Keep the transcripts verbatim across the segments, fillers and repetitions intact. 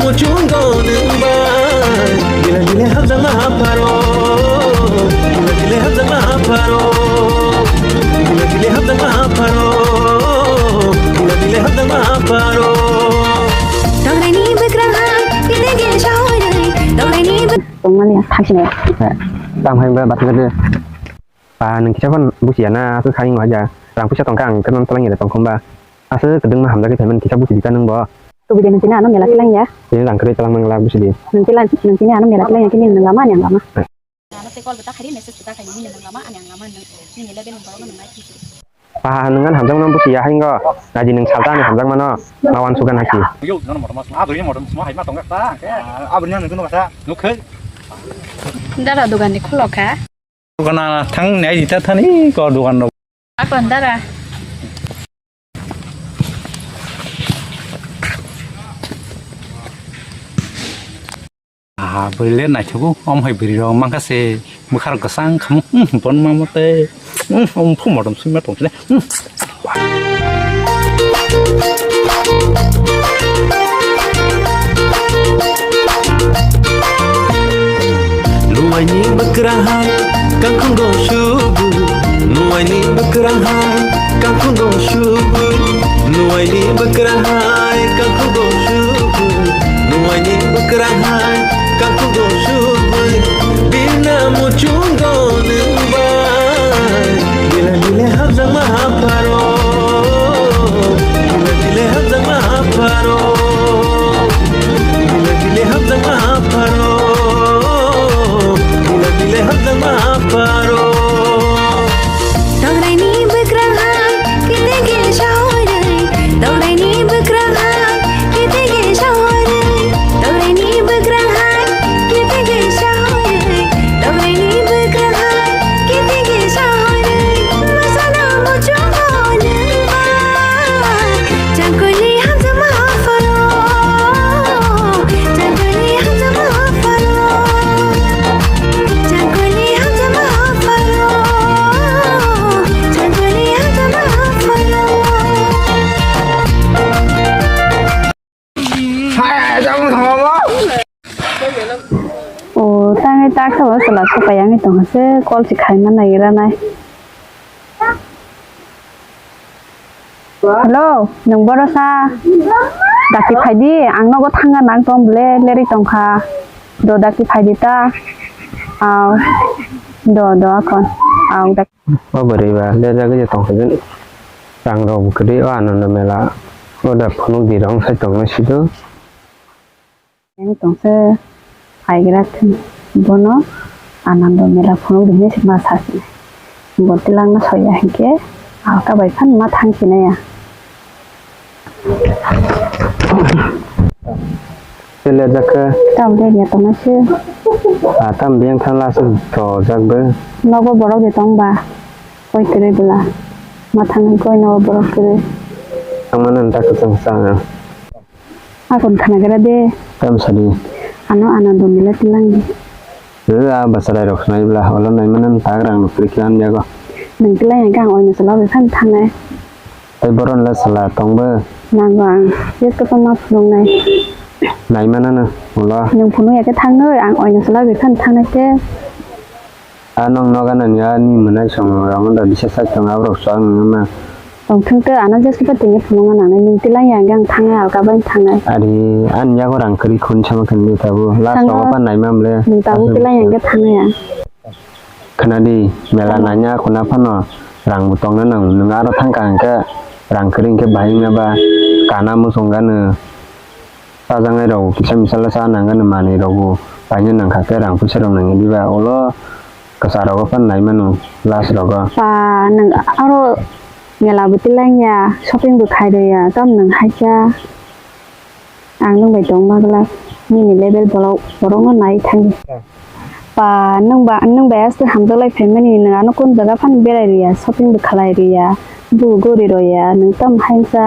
Chungo nwng bai, gila gila hamjakma hapharo, gila gila hamjakma hapharo, gila gila hamjakma hapharo, gila gila hamjakma hapharo. Tongnaini bwkrang hai, gila gila sawi nai, tongnaini bwk- Tongmani thangsinai. Tamo hai ba bathang de. Pa, nwng kisa phano busiya na, aswk khaing waja. Rang puisa tongkha, ang kwrwng twlang ya tongkhumba. Aswk kwdwngma hamjagwi phaimani kisa busi dikha nwng bo. Tubui de nwng tini ano mela twlang ya. Tini rang kwrwi twlang mangla busi di. Nwng tila, nwng tini ano mela twlang ya, kini nwng lama, ani ang lama. Ano tei call bwta khari, message bwta khari, nini nwng lama, ani ang lama, nwng, nini level nwng borok nwng nai thisi. Pa, nwng ano hamjakmano busiya haingo. Naidi nwng salta ani hamjakmano. Mawan sugan haki. Yo, nono motor mas, abo ni motor mas, hai ma tongkha ta, ke, abo ni nwng kunu kasa, nwng khai. Dara dogan ni khulokha. Dogana thang nai di ta thani ko dogan rok. Akon dara. Ah, bwrwi le naithogo, omo hai bwrwi rok mankha se bwkha rok kwchang khamu, hmm, bon ma mate, hmm, omo phu modom sima tong sile, hmm. Nuaini bwkrang hai, kangkhungo subui. Nuaini bwkrang hai, kangkhungo subui. Nuaini bwkrang hai, kangkhungo subui. Nuaini bwkrang hai, kangkhungo subui. Bina muchungo nwng bai. Gila gila hamjakma hapharo. Gila gila hamjakma hapharo. Gila gila hamjakma hapharo. Gila gila hamjakma hapharo. Tongnaini bwkrang hai, kete kete sawi nai. Tongnaini bwkrang hai, kete kete sawi nai. Tongnaini bwkrang hai, kete kete sawi nai. Tongnaini bwkrang hai, kete kete sawi nai. Masano muchungo nwng bai. Changkuli hamjakma hapharo. Changkuli hamjakma hapharo. Changkuli hamjakma hapharo. Changkuli hamjakma hapharo. O, tangwi tak sabo chwla sopai wngwi tongkha se, call se khaima nairanai. Hello, nwng boro sa? Dakti phaidi, ang nogo thangna nang tong bwle, lerwi tongkha. Do dakti phaidi ta. Aw, do, do, akon. Aw, dak- O bwrwi ba lerjagwi je tongkha jani. Rang rok kwrwi o Ananda Mela. O da phunuk di rong sai tongma sido. Yang tongse phaigra thwng bono Ananda Mela phunuk di hinwi ma sa sinai. Bo tilangno soya hinkhe alka bai phan ma thang sinai ya. Lerjak khe. Tam lerya tongma se. Ah, tam biyang thang la se tojak bo. Nogo borok de tong ba. Koi kwrwi bwla. Ma thangwi koi nogo borok kwrwi. Ang mano nta kwchang sa. Akon khana gra de. Tam sadi. Ano Ananda Mela tilang di. Rwra bwchwlairok khwnai bwla, olo naimano tak rang nukli khe hamya go. Nwng tilang ya khe ang oino chwla bai phano thangnai. Tei bohrokno chwla tongbo? Nango ang, je kwbangma phunuknai. Naimano no, ulo. Nwng phunuk ya khe thangnai, ang oino chwla bai phano thangnai khe. A nwng nogo nani ani mwnai song rok da bisa sai tongo, aborok chwng nangma. Tongthung tei ano jesa bai tini phunukna nangnai, nwng tilang ya hwnkhe ang thangnai, alka bai thangnai. Ari ani yago rang kwrwi khun sama khe nini tabuk. Last rogo pa naima mle. Nwng tabuk tilang ya hwnkhe thangnai ang. Khwnadi, mela naina khuna phano rang bo tongna nang, nwng aro thangkha hwnkhe rang kwrwi hwnkhe bahai wngya ba kana muchung gano. Chajaknai rok kisa misa le cha nang gano, manwi rok bo paina nang kha khe rang puisa rok nang ya diba, ulo kwcharo phano nai mano last rogo. Pa nwng aro mela bo tilang ya, shopping bo khai rw ya, tamo nwng hai kha ang nwng bai tong ma glak, nini level borok, borok no nai thang di. Pa nwng ba, nwng bai aswk hamjak lai phaimani, nwng ano kunu jaga phano berai rw ya, shopping bo khlai rw ya, bo gori rw ya, nwng tamo hai wngkha.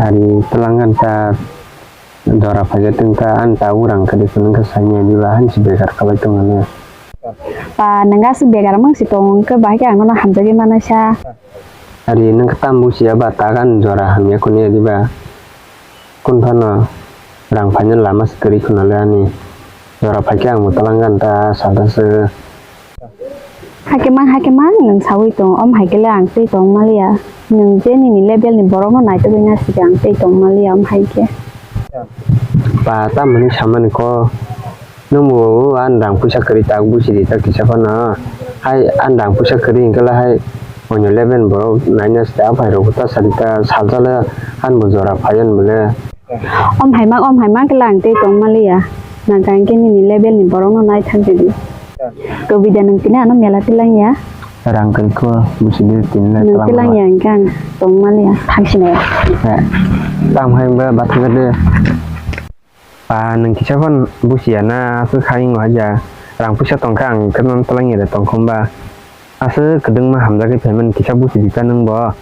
Ari twlang ani ta jora phaikhe twngkha, ani ta urang kwrwi phunukhe saimanya diba, hansi bekar khlai tongmani. Pa, nwng aswk bekar wngsi tong wngkhe, bahai khe ang nono hamjagwi manaisa. Ari nwng tam busiya ba, tak ani jora hamya kuniya diba? Kun phano Rang phaina lama se kwrwi khuna le ani. Jora phaikhe ang bo twlangkha ta salsa se. Hakhe mang, hakhe mang nwng sawi tong, om hai khe le ang tei tong maliya. Nwng je nini level ni borok no naitugwi na sidi ang tei tong maliya, om hai khe. Pa tamoni samani ko. Nwng bo ani rang puisa kwrwi tak busi di ta kisa phano. Hai ani rang puisa kwrwi hwnkhe le hai onyo level borok naina sidi aphai rok ta sadi ta salsa le ani bo jora phai ani bo le. Om hai mang, om hai mang khe lang tei tong maliya. Nang kang khe nini level ni borok no nai thang di. Kobida nwng tini ano mela tilang ya. Rang kwrwi kho busi di tini le. Nwng tilang ya hwnkhe ang tong maliya. Thang sini ya. Tam hai ba bathang de. Pa nwng kisa phano busiya na aswk hai wngya. Rang puisa tongkha ang khe nono twlang ya de tongkha ba. Aswk kwdwngma hamjagwi phaimani kisa busi di ta nwng bo.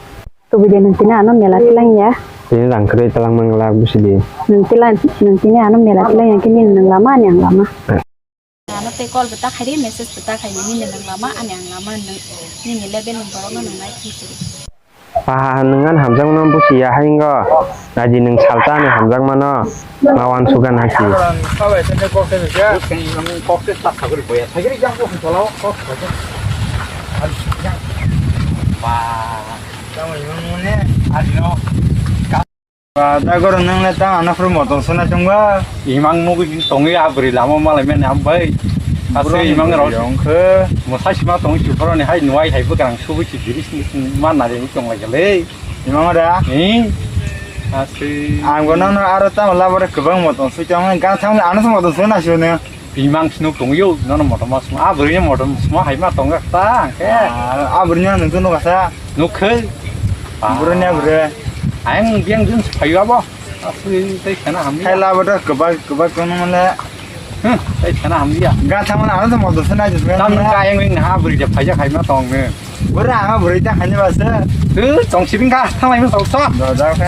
Tubui de nwng tini ano mela tilang ya. Tini rang kwrwi twlang mangla busi di. Nwng tilang, nwng tini ano mela tilang ya khe nini nwng lama ani ang lama. Ano tei call bwta khaidi, message bwta khaidi, nini nwng lama ani ang lama, nwng nini level ni borok no nwng nai thang sidi. Paha nwng ani hamjakmano busiya hai wngkha. Naidi nwng salsa ani hamjakmano ma uansukha naki. Ba, dagoro nwng le ta ano phuru motom sona chwngba. Imang nugwi tongwi a bwrwi lama malai mani ambai. Ase imang rok. Yongkhe. Mwsai sima tongwi chuphoroni hai nuai hai bwkrang subui si biris ni ma nari tong lai le. Imang da. Eh. Ase. Ang bo nono aro tamo labore kwbang motom sui tong, ga thang ano motom sui na sui ne. Bimang sino tongyo, nono motom mas ma. A bwrwi motom sma hai ma tong ta ke. A bwrwi no nung no kasa. Nukhe. Bwrwi ne bwrwi. Ang biang jun phayo abo. Asli tei khana hamya. Hai labo da kwbak kwbak kono male. Hmm, tei khana hamya. Ga thang na ano motom sui na jun. Tam ka yang ring ha bwrwi ja phaja khai ma tong ne. Bwrwi ha bwrwi ta khani basa. Tu tong sibing ka thang lai ma tong so. Da da ka.